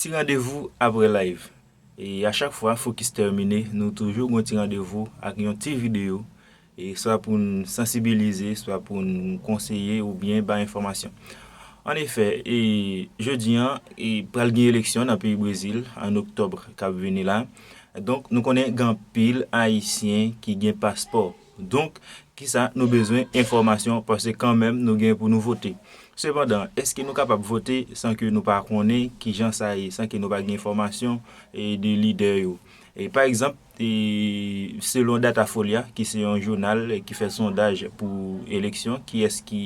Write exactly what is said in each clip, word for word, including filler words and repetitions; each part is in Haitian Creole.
Ti randevou apre live. E a chak fwa fokis tèmine, nou toujou gen yon ti randevou ak yon ti videyo, e swa pou n sansibilize, swa pou n konseye oubyen bay enfòmasyon. An efè, e jodi an, e pral gen eleksyon nan peyi Brezil an oktòb k ap vini la. Donk, nou konnen gen anpil Ayisyen ki gen paspò. Donk, kisa nou bezwen enfòmasyon, paske kanmenm nou gen pou nou vote. Sepandan, èske nou kapab vote san ke nou pa konnen kijan sa ye, san ke nou pa gen enfòmasyon, e, de lidè yo? E, pa egzanp, e, selon Datafolha, ki se yon jounal ki fè sondaj pou eleksyon, kiyès ki,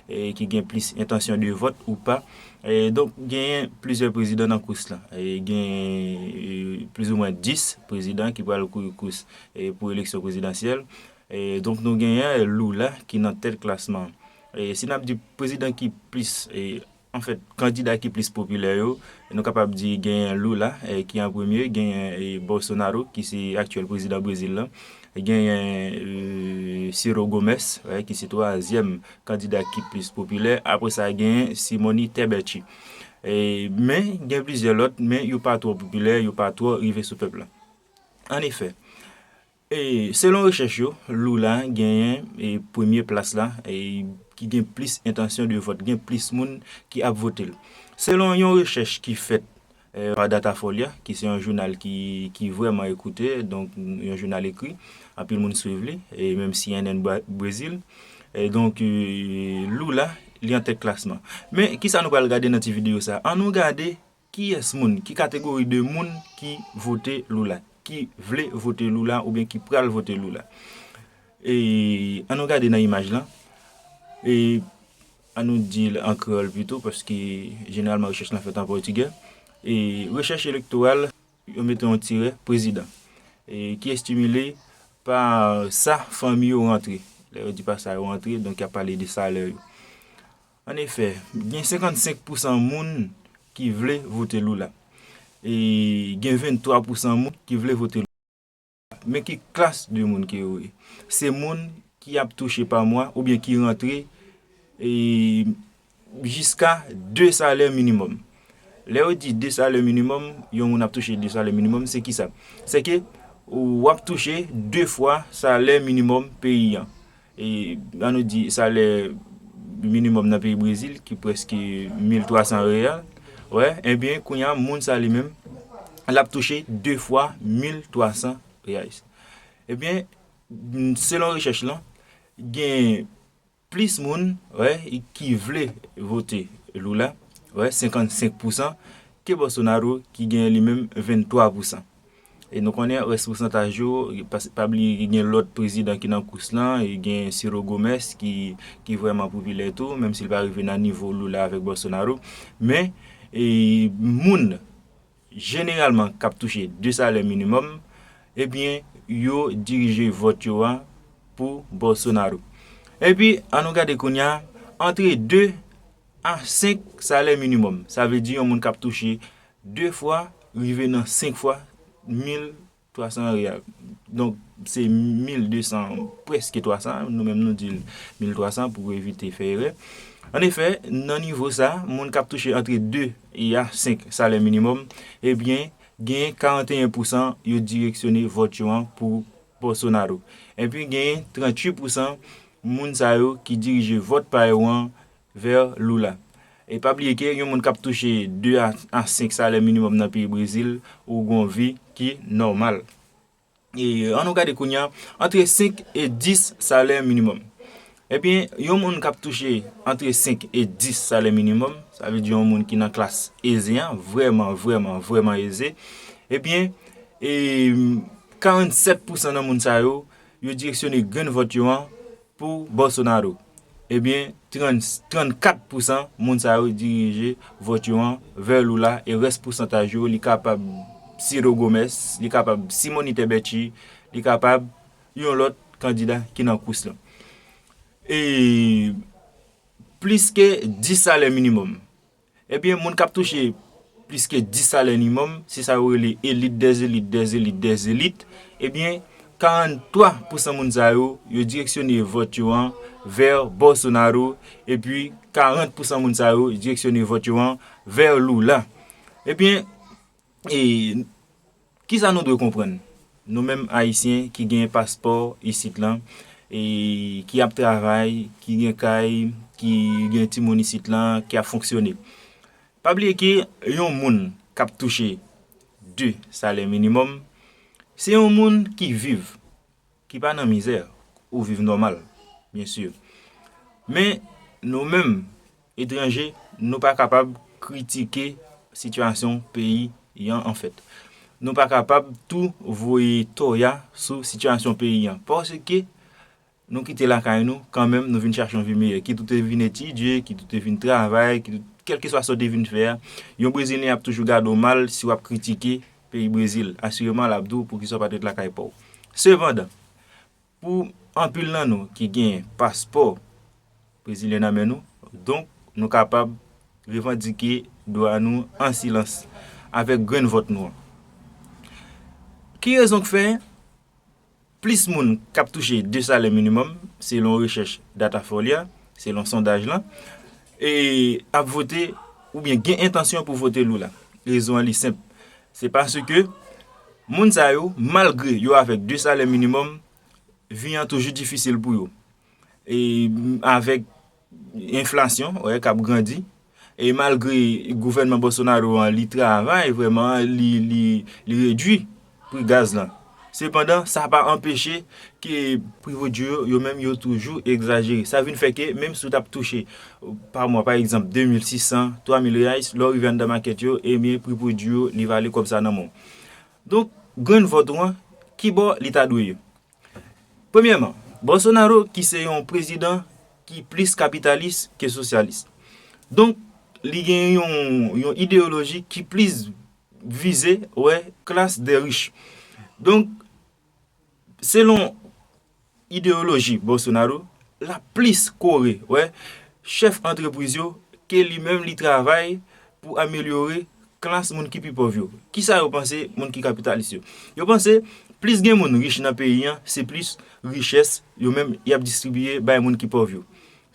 e, ki gen plis entansyon de vòt ou pa? E, donk, genyen plizyè prezidan nan kous la. E, gen, e, plizoumwen dis prezidan ki pral kouri kous, e, pou eleksyon prezidansyèl. E, donk, nou genyen Lula ki nan tèt klasman. E, si n ap di prezidan ki plis, e, anfèt, kandida ki plis popilè yo, nou kapab di genyen Lula, e, ki an premye, genyen, e, Bolsonaro, ki se aktyèl prezidan Brezil la, genyen, e, Ciro Gomes, e, ki se twazyèm kandida ki plis popilè, apre sa genyen Simone Tebet. E, men, gen plizyè lòt, men yo pa twò popilè, yo pa twò rive sou pèp la. An efè, e, selon rechèch yo, Lula genyen, e, premye plas la, e, ki gen plis entansyon de vòt, gen plis moun ki ap vote l. Selon yon rechèch ki fèt, e, pa Datafolha, ki se yon jounal ki, ki vrèman ekoute, donk yon jounal ekri, anpil moun swiv li, e menm C N N Bra- Brezil. E donk, e, Lula, li an tèt klasman. Men, kisa nou pral gade nan ti videyo sa? Ann nou gade kiyès moun, ki kategori de moun ki vote Lula, ki vle vote Lula oubyen ki pral vote Lula. E, ann nou gade nan imaj lan. E, ann nou di l an kreyòl pito, paske jeneralman rechèch lan fèt an pòtigè. E, rechèch elektoral, yo mete yon tirè, prezidan. E, ki estimile pa sa fanmi yo rantre. Lè yo di pa sa yo rantre, donk y ap pale de salè yo. An efè, gen senkannsenk pousan moun ki vle vote Lula. E gen venntwa pousan moun ki vle vote Lula. Men ki klas de moun ke yo ye? Se moun ki ap touche pa mwa oubyen ki rantre, e, jiska de salè minimòm. Lè yo di de salè minimòm, yon moun ap touche de salè minimòm, se kisa? Se ke w ap touche de fwa salè minimòm peyi an. E, ann nou di salè minimòm nan peyi Brezil, ki prèske mil twa san reyal. Wè, ebyen, kounye a, moun sa li menm, l ap touche de fwa mil twa san reyais. Ebyen, selon rechèch lan, gen plis moun, wè, ki vle vote Lula, wè, senkannsenk pousan, ke Bolsonaro, ki gen li menm venntwa pousan. E nou konnen rès pousantaj yo, pa, pa bliye gen lòt prezidan ki nan kous lan, e gen Ciro Gomes ki, ki vrèman popilè tou, menm si l pa rive nan nivo Lula avèk Bolsonaro. Men, e, moun, jeneralman, k ap touche de salè minimòm, ebyen, yo dirije vòt yo a pou Bolsonaro. Epi, ann nou gade kounye a, antre de a senk salè minimòm. Sa vle di yon moun k ap touche de fwa, rive nan senk fwa mil twa san reyal. Donk, se mil de san, prèske twa san, nou menm nou di l mil twa san pou evite fè erè. An efè, nan nivo sa, moun k ap touche antre de e a senk salè minimòm, ebyen, gen karanteyen pousan yo direksyone vòt yo an pou Bolsonaro. Epi, gen tranntuit pousan moun sa yo ki dirije vòt pa yo an vè Lula. E pa bliye ke yon moun k ap touche de a, a senk salè minimòm nan peyi Brezil, ou gon vi ki nòmal. E, ann nou gade kounye a, antre senk e dis salè minimòm. Ebyen, yon moun k ap touche antre senk e dis salè minimòm, sa vle di yon moun ki nan klas eze an, vrèman, vrèman, vrèman eze, ebyen, e, karannsèt pousan nan moun sa yo, yo direksyone grenn vòt yo an pou Bolsonaro. Ebyen, trant, trannkat pousan moun sa yo dirije vòt yo an vè Lula, e rès pousantaj yo, li kapab Ciro Gomes, li kapab Simone Tebet, li kapab yon lòt kandida ki nan kous lan. E plis ke dis salè minimòm. Ebyen, moun k ap touche plis ke dis salè minimòm, se sa yo rele elit dè zelit, dè zelit, dè zelit. Ebyen, karanntwa pousan moun sa yo, yo direksyone vòt yo an vè Bolsonaro, epi karant pousan moun sa yo direksyone vòt yo an vè Lula. Ebyen, E kisa nou dwe konprann? Nou menm Ayisyen ki gen paspò isit lan, e ki ap travay, ki gen kay, ki gen timoun isit lan, ki ap fonksyone. Pa bliye ke yon moun k ap touche de salè minimòm, se yon moun ki viv, ki pa nan mizè, ou viv nòmal, byen si. Men, nou menm, etranje, nou pa kapab kritike sitiyasyon peyi an, anfèt. Nou pa kapab tou voye tòy a sou sitiyasyon peyi an, paske nou kite lakay nou, kanmenm, nou vin chache yon vi meyè. Kit ou te vin etidye, kit ou te vin travay, kit ou, kèlkeswa sa w te vin fè a, yon Brezilyen ap toujou gade w mal si w ap kritike peyi Brezil. Asireman, l ap di w poukisa w pa t ret lakay pa w. Sepandan, pou anpil nan nou ki gen paspò brezilyen nan men nou, donk, nou kapab revandike dwa nou an silans, avèk grenn vòt nou an. Ki rezon k fè plis moun k ap touche de salè minimòm, selon rechèch Datafolha, selon sondaj lan, e ap vote oubyen gen entansyon pou vote Lula? Rezon an li senp. Se paske moun sa yo, malgre yo avèk de salè minimòm, vi an toujou difisil pou yo. E avèk enflasyon, wè, k ap grandi, e malgre gouvènman Bolsonaro an, li travay vrèman, li, li, li redui pri gaz lan. Sepandan, sa pa anpeche ke pri pwodui yo, yo menm, yo toujou egzajere. Sa vin fè ke, menm si w t ap touche, pa mwa, pa egzanp, de mil sis san, twa mil reais, lè w rive anndan makèt yo, ebyen, pri pwodui yo, li vale kòb sa nan men w. Donk, grenn vòt ou an, ki bò li ta dwe ye? Premyèman, Bolsonaro ki se yon prezidan ki plis kapitalis ke sosyalis. Donk, li gen yon, yon ideyoloji ki plis vize, wè, klas dè rich. Donk, selon ideyoloji Bolsonaro, l ap plis kore, wè, chèf antrepriz yo ke li menm li travay pou amelyore klas moun ki pi pòv yo. Kisa yo panse, moun ki kapitalis yo? Yo panse plis gen moun rich nan peyi an, se plis richès yo menm y ap distribiye bay moun ki pòv yo.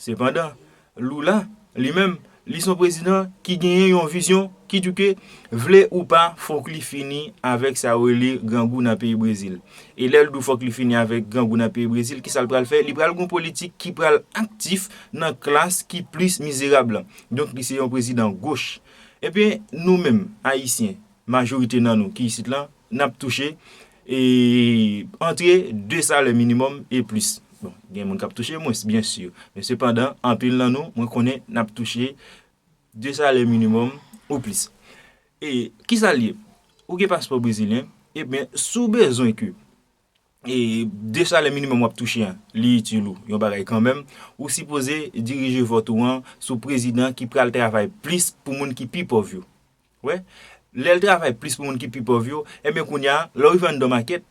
Sepandan, Lula, li menm, li se yon prezidan ki genyen yon vizyon ki di ke, vle ou pa, fòk li fini avèk sa yo rele grangou nan peyi Brezil. E lè l di w fòk li fini avèk grangou nan peyi Brezil, kisa l pral fè? Li pral gen yon politik ki pral aktif nan klas ki plis mizerab lan. Donk, li se yon prezidan goch. Ebyen, nou menm, Ayisyen, majorite nan nou ki isit lan, n ap touche, e, antre de salè minimòm e plis. Bon, gen moun k ap touche mwens, byen si. Men sepandan, anpil nan nou, mwen konnen n ap touche de salè minimòm ou plis. E kisa l ye? Ou gen paspò brezilyen, ebyen, si w bezwen ke, e, de salè minimòm w ap touche an, li itil ou yon bagay kanmenm, ou sipoze dirije vòt ou an sou prezidan ki pral travay plis pou moun ki pi pòv yo. Wè, lè l travay plis pou moun ki pi pòv yo, ebyen, kounye a, lè w rive anndan makèt,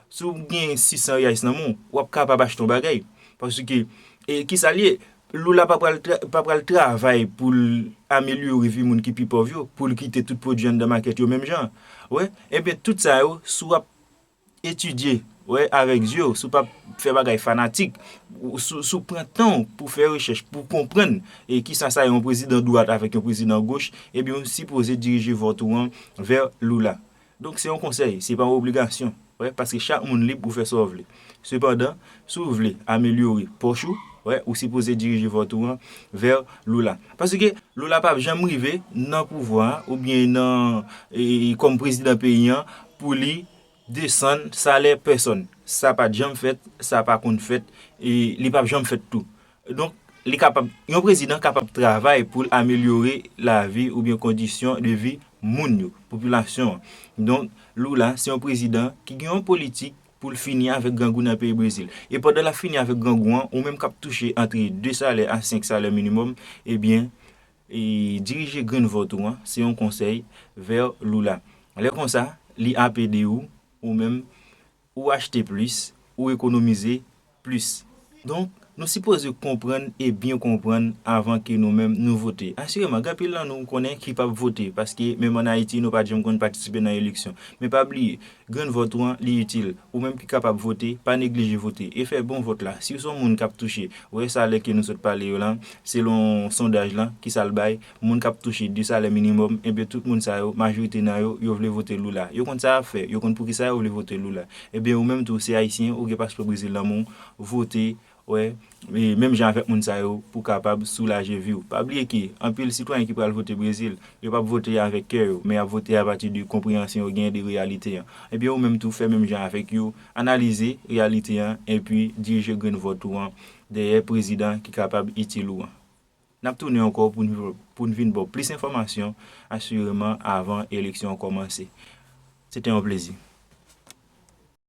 si w gen sis san reais nan men w, w ap kapab achte yon bagay. Paske, e, kisa l ye? Lula pa pral tra-, pa pral travay pou l amelyore vi moun ki pi pòv yo, pou l kite tout pwodui anndan makèt yo menm jan. Wè, ebyen, tout sa yo, si w ap etidye, wè, avèk zye w, si w p ap fè bagay fanatik, ou, si, si w pran tan w pou fè rechèch, pou konprann, e, kisa sa yon prezidan dwat avèk yon prezidan goch, ebyen, ou sipoze dirije vòt ou an vè Lula. Donk, se yon konsèy, se pa yon obligasyon, wè, paske chak moun lib pou fè sa w vle. Sepandan, si w vle amelyore pòch ou, wè, ou sipoze dirije vòt ou an vè Lula. Paske Lula p ap janm rive nan pouvwa a, oubyen nan, e, kòm prezidan peyi an, pou li desann salè pèsòn. Sa pa t janm fèt, sa pa konn fèt, e li p ap janm fèt tou. Donk, li kapab, yon prezidan kapab travay pou l amelyore lavi oubyen kondisyon de vi moun yo, popilasyon an. Donk, Lula se yon prezidan ki gen yon politik pou l fini avèk grangou nan peyi Brezil. E pandan l ap fini avèk grangou an, ou menm k ap touche antre de salè a senk salè minimòm, ebyen, e dirije grenn vòt ou an, se yon konsèy, vè Lula. Lè konsa, li ap ede ou, ou menm, ou achte plis, ou ekonomize plis. Donk, Nou sipoze konprann e byen konprann avan ke nou menm nou vote. Asireman, gen anpil nan nou konnen ki p ap vote, paske menm ann Ayiti, nou pa t janm konn patisipe nan eleksyon. Men pa bliye, grenn vòt ou an, li itil. Ou menm ki kapab vote, pa neglije vote. E fè bon vòt la. Si w se yon moun k ap touche, ou wè salè ke nou sot pale yo la, selon sondaj lan, ki sa l bay, moun k ap touche de salè minimòm, ebyen tout moun sa yo, majorite nan yo, yo vle vote Lula. Yo konn sa y ap fè, yo konn poukisa yo vle vote Lula. Ebyen ou menm tou, se ayisyen, ou gen paspò Brezil nan men w, vote, wè, e menm jan avèk moun sa yo pou kapab soulaje vi w. Pa bliye ke anpil sitwayen ki pral vote Brezil, yo p ap vote avèk kè yo, men y ap vote apati de konpreyansyon yo genyen de reyalite an. Ebyen ou menm tou fè menm jan avèk yo, analize reyalite an, epi dirije grenn vòt ou an dèyè prezidan ki kapab itil ou an. N ap tounen ankò pou n pou n vin ba w plis enfòmasyon, asireman, avan eleksyon an kòmanse. Se te yon plezi.